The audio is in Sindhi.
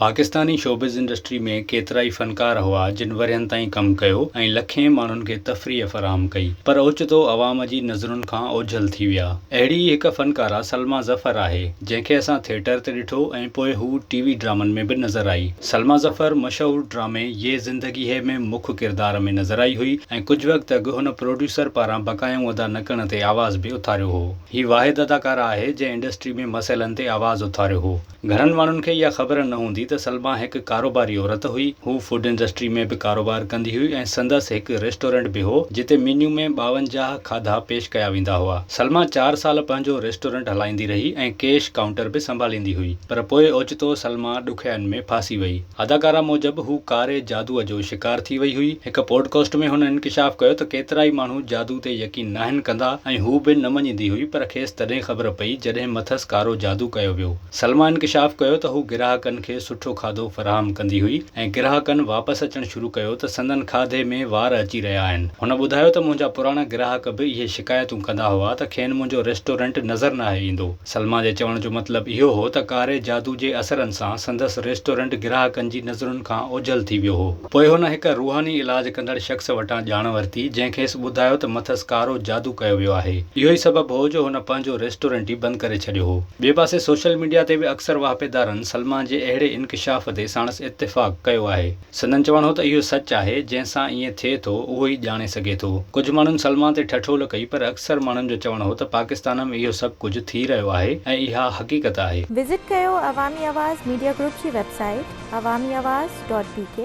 پاڪستاني شوبز انڊسٽري ۾ ڪيترائي فنڪار هئا جن ورهين تائين ڪم ڪيو ۽ لکين ماڻهن کي تفريح فراهم ڪئي پر اوچتو عوام جي نظرن کان اوجهل ٿي ويا. اهڙي ئي هڪ فنڪاره سلميٰ ظفر آهي جنهن کي اسان ٿيٽر تي ڏٺو ۽ پوء هوء ٽي وي ڊرامن ۾ به نظر آئي. سلميٰ ظفر مشهور ڊرامي يي زندگي هي ۾ مک ڪردار ۾ نظر آئي هئي ۽ ڪجهه وقت اڳ هن پروڊيوسر پاران بقايائون ادا نه ڪرڻ تي آواز به اٿاريو هو. هي واحد اداڪاره آهي جنهن انڊسٽري ۾ مسئلن تي آواز اٿاريو هو. گهڻن ماڻهن کي اها خبر نه هوندي ته سلميٰ هڪ ڪاروباري عورت هئي. هوء فوڊ انڊسٽري ۾ به ڪاروبار ڪندي هئي ۽ سندس هڪ ريسٽورنٽ به هو، جتي مينيو ۾ 52 کاڌا پيش ڪيا ويندا هئا. سلميٰ چار سال پنهنجو ريسٽورنٽ هلائيندي رهي ۽ ڪيش ڪائونٽر به سنڀاليندي هئي. پر پوء اوچتو سلميٰ ڏکيائين ۾ ڦاسي وئي. اداڪارا موجب هوء ڪاري جادوء جو شڪار ٿي وئي هئي. هڪ پوڊڪاسٽ ۾ هن انڪشاف ڪيو ته ڪيترائي ماڻهو جادو تي يقين ناهن ڪندا ۽ هوء به نه مڃيندي هئي پر کيس تڏهن خبر پئي جڏهن مٿس ڪارو جادو ڪيو ويو. سلميٰ انڪشاف ڪيو ته هوء گراهڪن کي سٺو کاڌو فراهم ڪندي هئي ۽ گراهڪن واپس اچڻ شروع ڪيو ته سندن کاڌي ۾ وار اچي رهيا آهن. هن ٻڌايو ته منهنجا پراڻا گراهڪ به اهي شڪايتون ڪندا هئا ته کين منهنجو ريسٽورنٽ نظر ناهي ايندو. سلميٰ جي چوڻ جو مطلب اهو هو ته ڪاري جادو جي اثرن سان سندس ريسٽورنٽ گراهڪن جي نظرن کان اوجهل ٿي ويو هو. پوء هن هڪ روحاني علاج ڪندڙ شخص وٽان ڄاڻ ورتي، جنهن کيس ٻڌايو ته مٿس ڪارو جادو ڪيو ويو آهي. اهو ئي سبب هو جو هن پنهنجو ريسٽورنٽ ئي بند ڪري ڇڏيو هو. ٻئي پاسي سوشل ميڊيا تي به اڪثر واهپيدارن سلميٰ جي اهڙي انڪشاف تي ساڻس اتفاق ڪيو آهي. سندن چوڻ هو ته اهو سچ آهي، جنهن سان ائين ٿئي ٿو اهو ئي ڄاڻي سگهي ٿو. ڪجهه ماڻهن سلميٰ تي ٺٺول ڪئي پر اڪثر ماڻهن جو چوڻ هو ته پاڪستان ۾ اهو سڀ ڪجهه ٿي رهيو آهي ۽ اها حقيقت آهي. وزٽ ڪيو عوامي آواز ميڊيا گروپ جي website Awami Awaz dot B K.